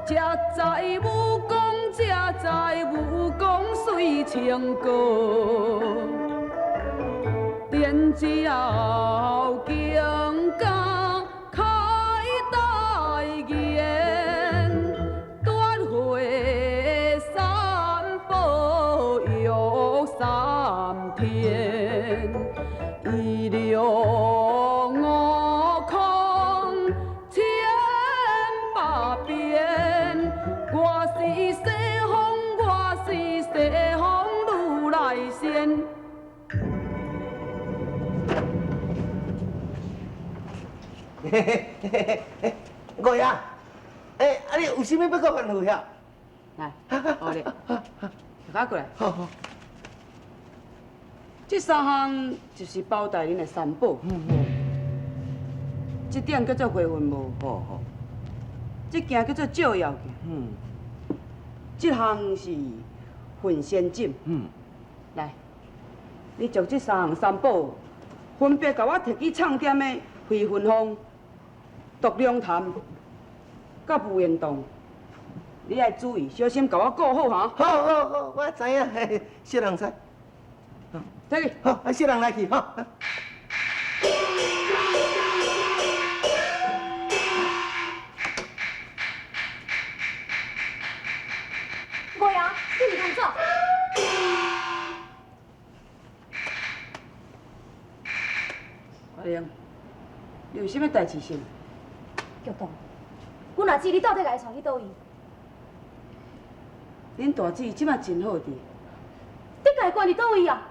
才知武功，才知武功水清高。天照经家开大言，夺回三宝玉三天，一六悟空千百变，我是西方，我是西方如來仙。嘿嘿嘿嘿嘿，五爺，欸，啊你有啥物欲閣吩咐遐？來，好咧，較過來。好好。這三項就是包大人的三寶。這點叫做回魂帽。好好。這件叫做照妖鏡。這項是混仙枕。來，你將這三項三寶分別共我提去唱店的回魂風、毒龍潭、佮無言洞。你愛注意，小心共我顧好哈。好好好，我知影，小人知。提去。好，小人來去哈。五爺，你毋通走！阿玲，你有啥物代誌先？玉堂，阮阿姊，你到底共伊帶去佗位？恁大姊這馬真好佇。你共伊關佇佗位啊？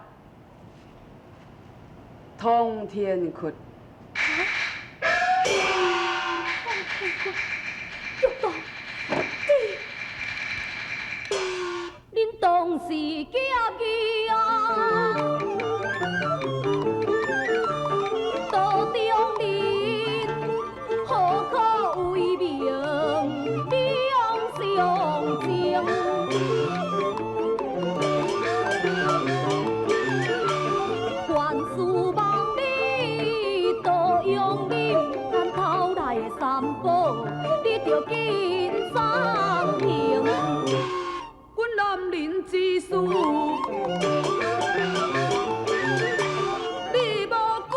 通天窟。通天窟，玉堂，你，恁當是劫義啊！道中人何可為名？兩相情。凡事望你多用力，咱偷來的三寶，你著緊送行。阮男人之事，你無管，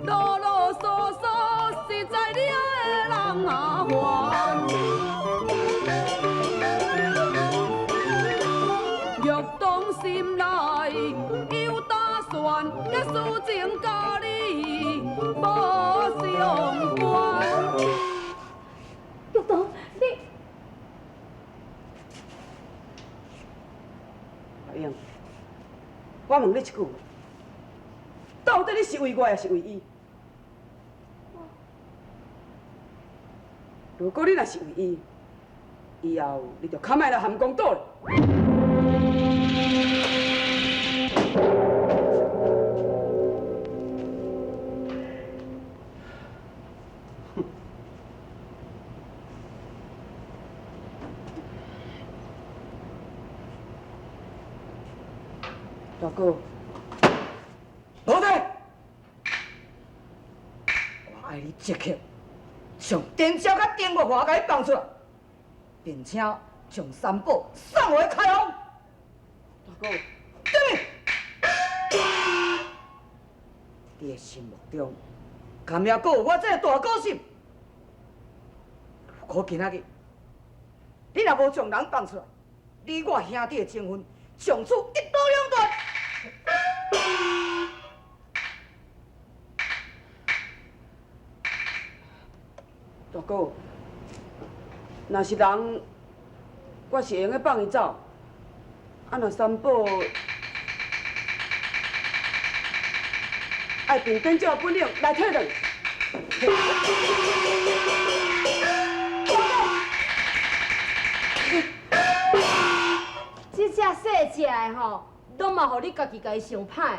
囉囉嗦嗦，實在惹人啊煩。玉當心內有打算，這事情佮你無相關。玉堂，你阿英，我問你一句話，到底你是為我，抑是為伊？如果你若是為伊，以後你就較莫來含公賭了。大哥，老弟，我愛你即刻將電車佮丁月華共伊放出來，並且將三寶送予開封。大哥，轉去！你的心目中，敢猶閣有我這個大哥心？如果今仔日你若無將人放出來，你我兄弟的情分從此一刀兩斷。大哥，若是人，我是會用得放伊走。啊，若三寶愛憑典照本領來提轉。這只細隻的吼，攏嘛予你家己共伊想歹。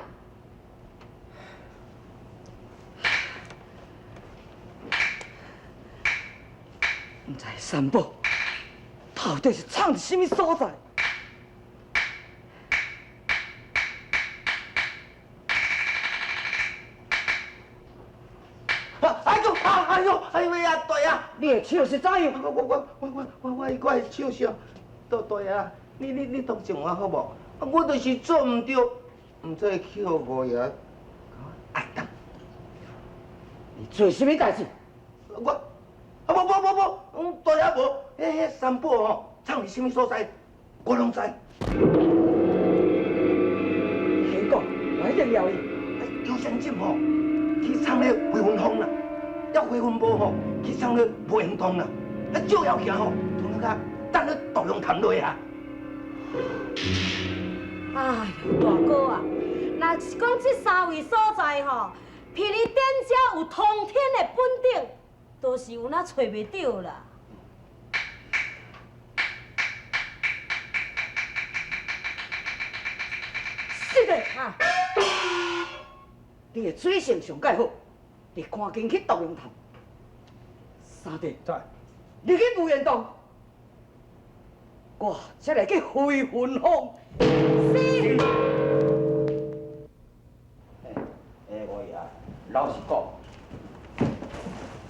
毋知三寶到底是藏佇啥物所在？哎呦，哎呦，哎呦呀，大爺，你的手是怎样？我我我我我我我我的手是大大爷，你同情我好无？我就是做毋著，毋做去予五爷压当。你做啥物代志？我啊无无无无，大爷无，彼三宝吼，藏伫啥物所在，我拢知。先讲，我一定掠伊。游仙枕吼，去藏咧回魂风啦；抑回魂无吼，去藏咧无形洞啦。啊，照妖镜吼，从那个等咧大龙潭内啊。哎呦，大哥啊，若是讲这三位所在吼，譬如点鸟有通天的本领，倒是有哪揣袂著啦。是的，啊，你的水性上盖好，你赶紧去独龙潭。三弟，在，你去无言洞，我才来去回魂风。是。欸，五爷，老实讲，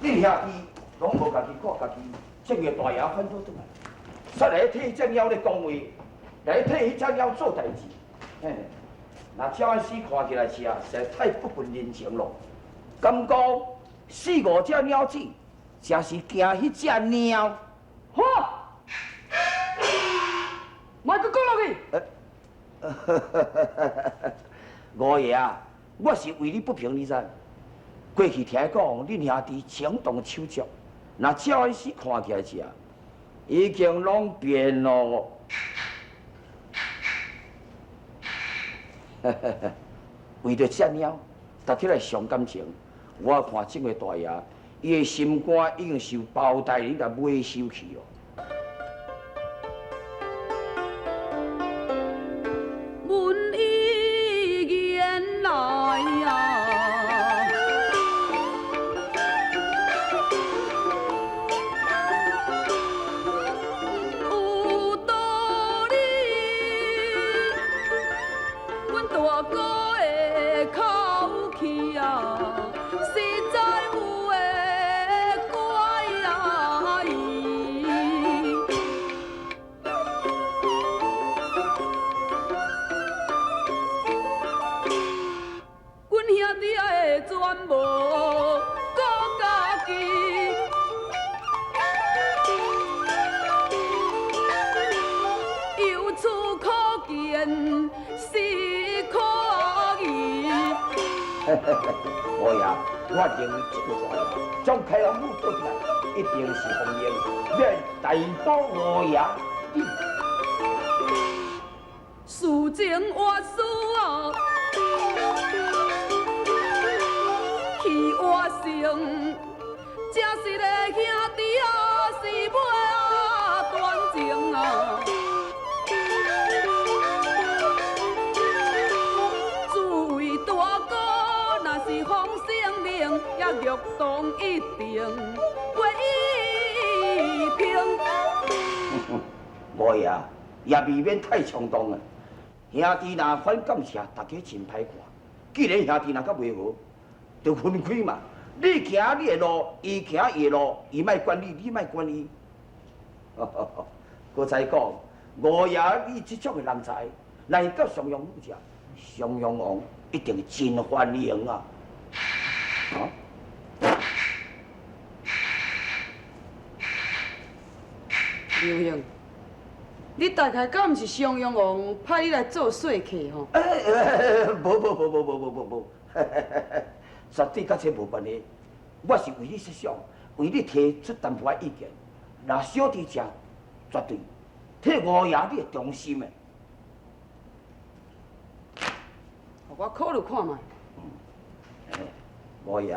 恁兄弟拢无家己顾家己，这个大爷反倒转来，煞来替彼只猫咧讲话，来替彼只猫做代志。嘿，若这按死看起来是啊，实在太不近人情咯。敢讲四五只鸟子，真是惊彼只猫。好，莫阁讲落去。五爷啊，我是为你不平，你知？过去听讲，恁兄弟情同手足，若这按死看起来是啊，已经拢变咯。为著这猫，达起来伤感情。我看这位大爷，伊的心肝已经受包大人共买收去哦。阮已言来啊，有道理，阮大哥的口气啊，实在有的怪啊伊。阮兄弟的全无顾家己，由此可见是可疑。五爷，我认为这个大爷将开王府倒转来，一定是奉命要大保五爷。事情活事啊，去活成，这是个兄弟啊，是尾啊断情啊。诸位大哥，若是奉圣命，也玉堂一定袂平。五爷也未免太冲动啊！兄弟若反感谢，大家真歹看。既然兄弟若较袂和，就分开嘛。你行你的路，伊行伊的路，伊莫管你，你莫管伊。阁再讲，五爷你这种的人才，来到襄阳府遮，襄阳王一定真欢迎啊！啊？刘兄，你大概敢毋是襄阳王派你来做说客吼？欸，无无无无无无无无，绝对佮这无关系。我是为你设想，为你提出淡薄仔意见。若小弟这绝对替五爷你会忠心的。予我考虑看觅。五爷，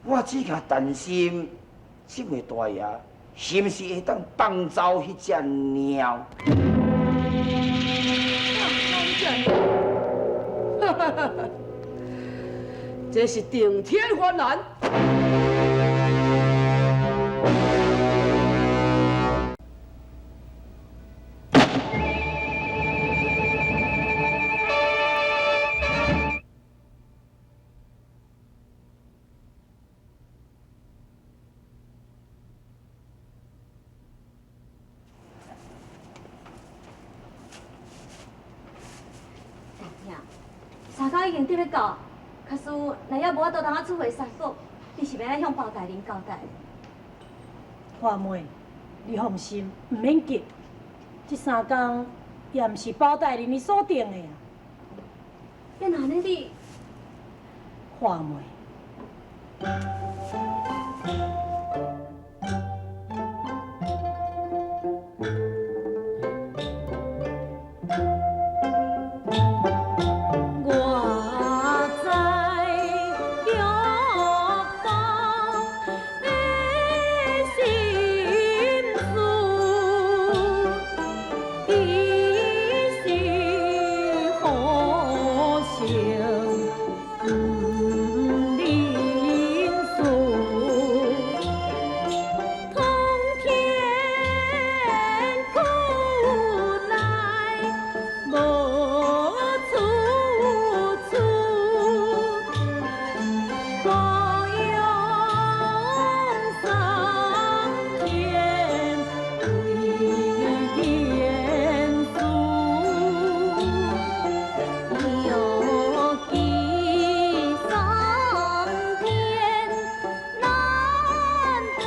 我只较担心这位大爷是毋是会当放走彼只猫？这是顶天翻难。已经得欲到，假使若犹无法度通啊取回三宝，你是欲按怎向包大人交代？花妹，你放心，毋免急。這三工也毋是包大人伊所定的啊。欲若按呢你，花妹。我知玉堂的心事，伊是好性不忍事，通天苦来无处处，孤勇三天为言事，又记三天难脱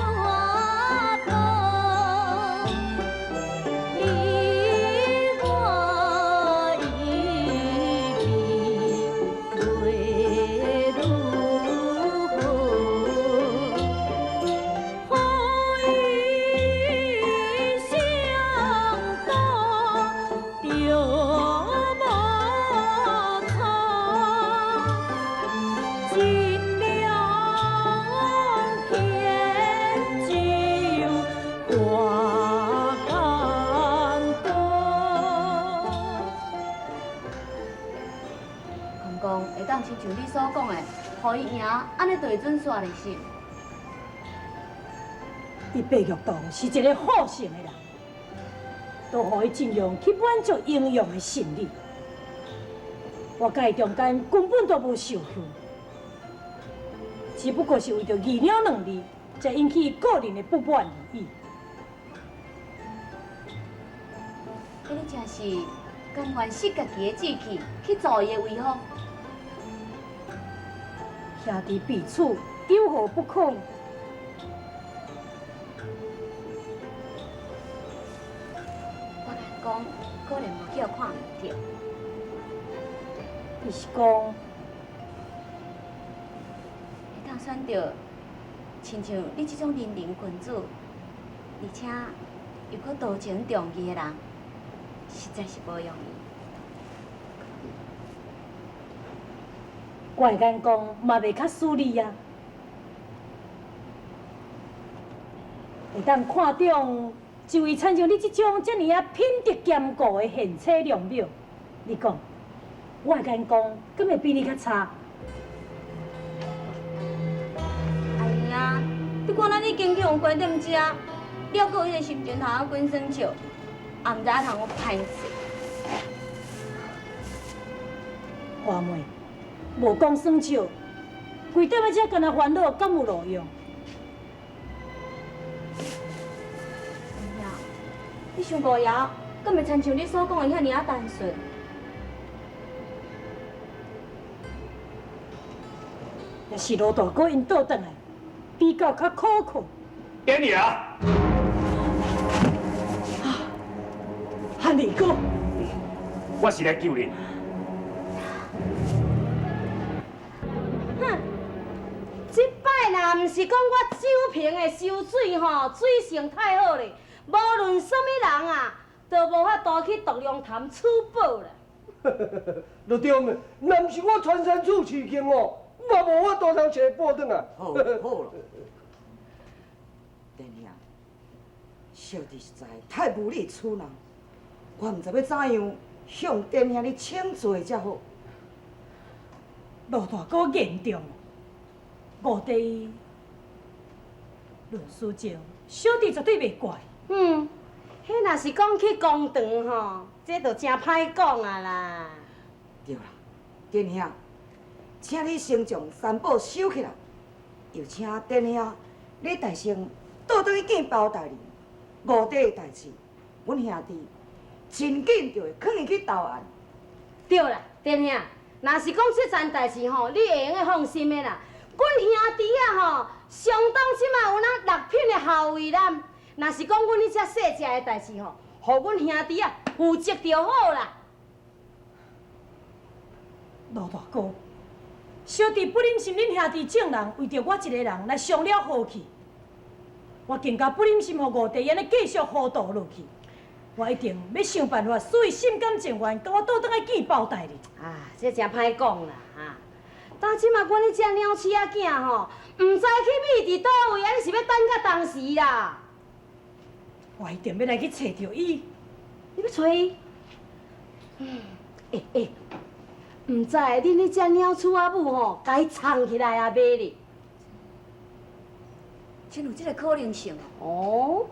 脱，你我一别泪如雨，何以相妒着无错？尽量天就挂感动。公公会当亲像你所讲的，予伊赢，按呢就会准煞咧是？伊白玉堂是一个好胜的人，都予伊尽量去满足英雄的心理。我佮伊中间根本都无受气，只不过是为著义两两字，才引起伊个人的不满而已。彼你真是甘愿失家己的志气去做伊的威风？兄弟彼此有何不可？我敢讲，可能无去予看毋著。伊是讲，会当选著亲像你这种仁人君子，而且又阁多情重义的人，实在是无容易。我的眼光嘛袂较输你啊，会当看中一位亲像你这种遮尔啊品德兼顾的贤妻良母，你讲，我的眼光敢会比你较差？阿姨啊，你看咱已经去予关踮遮，你犹阁有彼个心情通我滚耍笑，也毋知影通我歹势。花妹，无讲耍笑，规踮咧遮干焦烦恼，敢有路用？阿姨，你想五爷，敢会亲像你所讲的遐尔仔单纯？也是罗大哥𪜶倒转来，比较较可靠。典爷，汉二哥，我是来救恁。哼，这摆若毋是讲我酒瓶的收水吼，水性太好咧，无论啥物人啊，都无法度去独龙潭取宝啦。陆中，若毋是我传山处饲经哦，嘛无法度通揣宝转来。好，好啦。殿兄，小弟实在太无理取闹，我毋知欲怎样向殿兄你请罪才好。罗大哥言重，五弟伊论事情，小弟绝对袂怪。嗯，彼若是讲去公堂吼，这就真歹讲啊啦。对啦，殿兄，请你先将三宝收起来，又请殿兄你代先倒转去见包大人。五弟的代志，阮兄弟真紧就会囥伊去投案。对啦，殿兄，若是講這層代誌吼，你會用得放心的啦。阮兄弟啊吼，相當這馬有那六品的校尉啦。若是講阮彼遮細隻的代誌吼，予阮兄弟啊負責就好啦。羅大哥，小弟不忍心恁兄弟眾人為著我一個人來傷了和氣，我更加不忍心予五弟按呢繼續糊塗落去。我一定欲想辦法，使伊心甘情願，共我倒轉來見包大人。啊，這誠歹講啦，哈！但這馬阮彼隻鳥鼠仔囝吼，毋知去秘佇佗位，按呢是欲等到當時啦。我一定欲來去揣著伊。你欲揣伊？嗯，欸欸，毋知恁彼隻鳥鼠仔母吼，共伊藏起來啊未咧？真有這个可能性哦。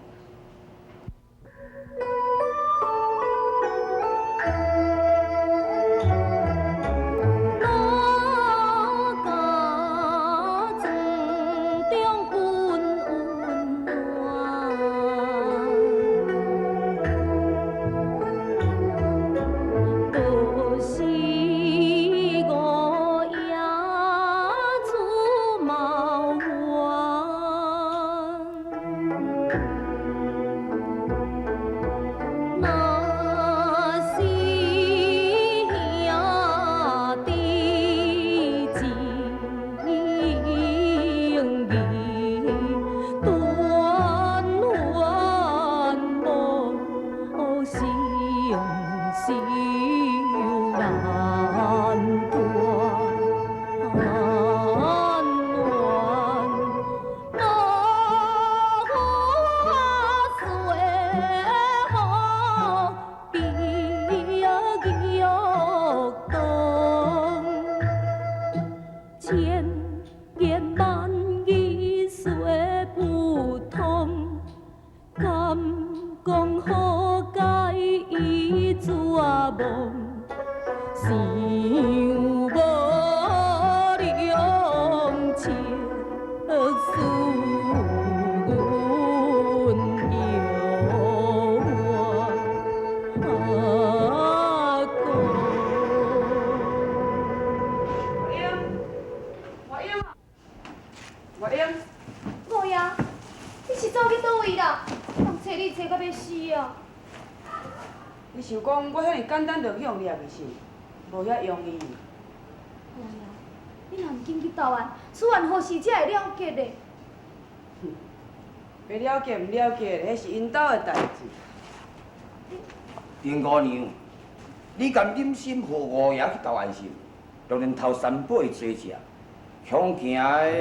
你想講我遐爾簡單就去予掠去是？無遐容易。五爺，你若毋緊去投案，此案何時才會了結咧？哼，欲了結毋了結，彼是𪜶兜的代誌。丁姑娘，你敢忍心予五爺去投案是？就連頭三寶的追食，恐驚的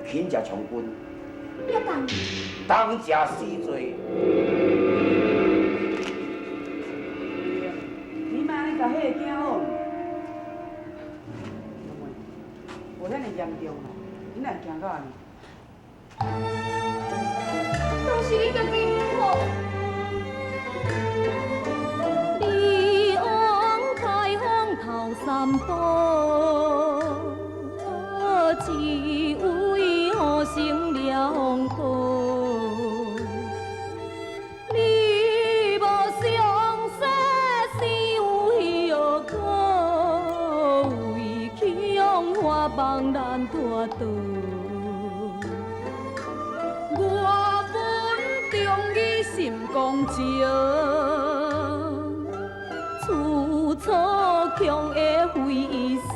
轻食充軍，當食死罪。你莫按呢共彼个囝好毋？無遐爾嚴重啦，你哪會驚到按呢？都是你家己毋好。你往開封頭三寶，只為予成了果。你無相說是有後果，為去用花望難脫倒。我本忠義心公正，處楚強的回聲。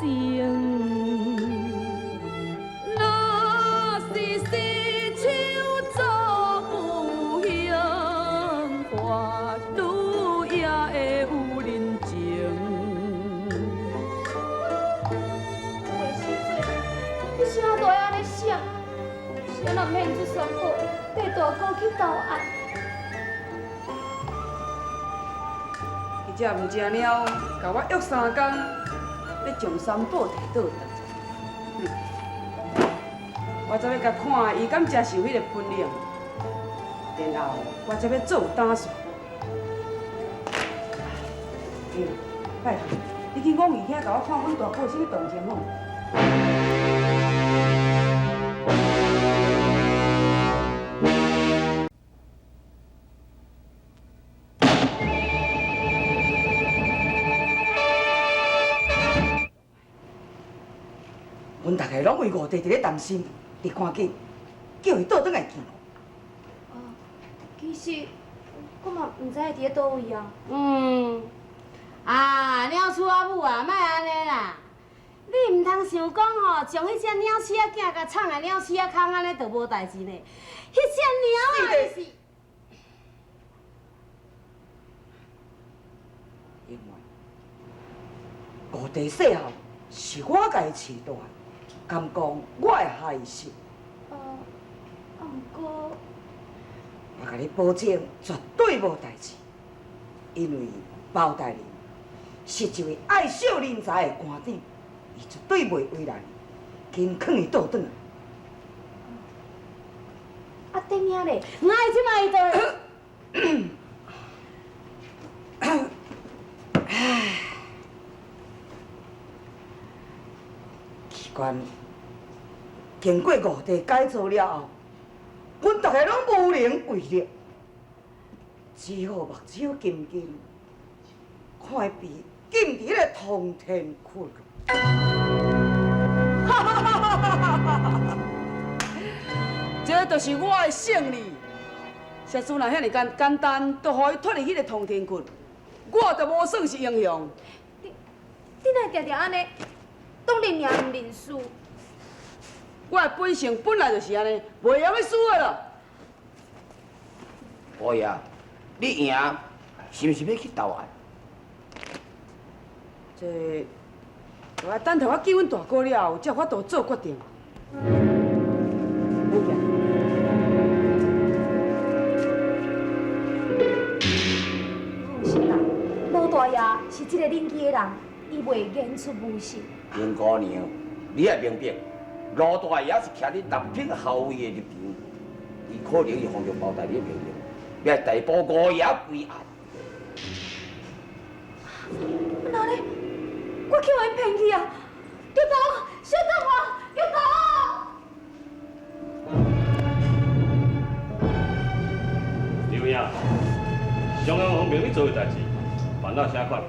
若是失手做不幸，法律也會有人情。有的時陣，你啥都會按呢想，是按怎免出三寶，缀大哥去投案？彼隻毋食貓，共我約三工，欲將三寶提倒轉。哼！我才欲共看，伊敢誠受彼个本領，然後我才欲做打算。欸，拜託，你去五二遐共我看阮大哥有啥物動靜好？家攏為五弟佇咧擔心，你趕緊叫伊倒轉來見我。哦，其實我嘛毋知伊佇咧佗位啊。嗯，啊，鳥鼠仔母啊，莫按呢啦！你毋通想講吼，將彼隻鳥鼠仔囝共藏佇鳥鼠仔空按呢就無代誌呢。彼隻貓仔是。因為五弟細漢是我共伊飼大，敢講我會害伊死？啊，毋過，我共你保證，絕對無代誌，因為包大人是一位愛惜人才的官長，伊絕對袂為難你，緊勸伊倒轉來。啊，頂兄咧，我這擺伊就。奇怪，經過五弟改造了後，阮逐个攏無能為力，只好目睭金金，看伊被禁佇彼个通天窟。這就是我的勝利。社主若遐爾簡簡單，就予伊脫離彼个通天窟，我就無算是英雄。你哪會定定按呢？當認贏毋認輸。我的本性本來就是按呢，袂曉欲輸的啦。五爺，你贏是毋是欲去投案？這，我等下我見阮大哥了後，才有法度做決定。好嘅。放心啦，盧大爺是這个仁義的人，伊袂言出無實。林姑娘，你愛明白，盧大爺是徛佇六品校尉的立場，伊可能會奉著包大人的命令，欲來逮捕五爺歸案。哪呢？我去予𪜶騙去啊！玉桃，小等我，玉桃。刘兄，中央方面你做的代誌，办到啥款？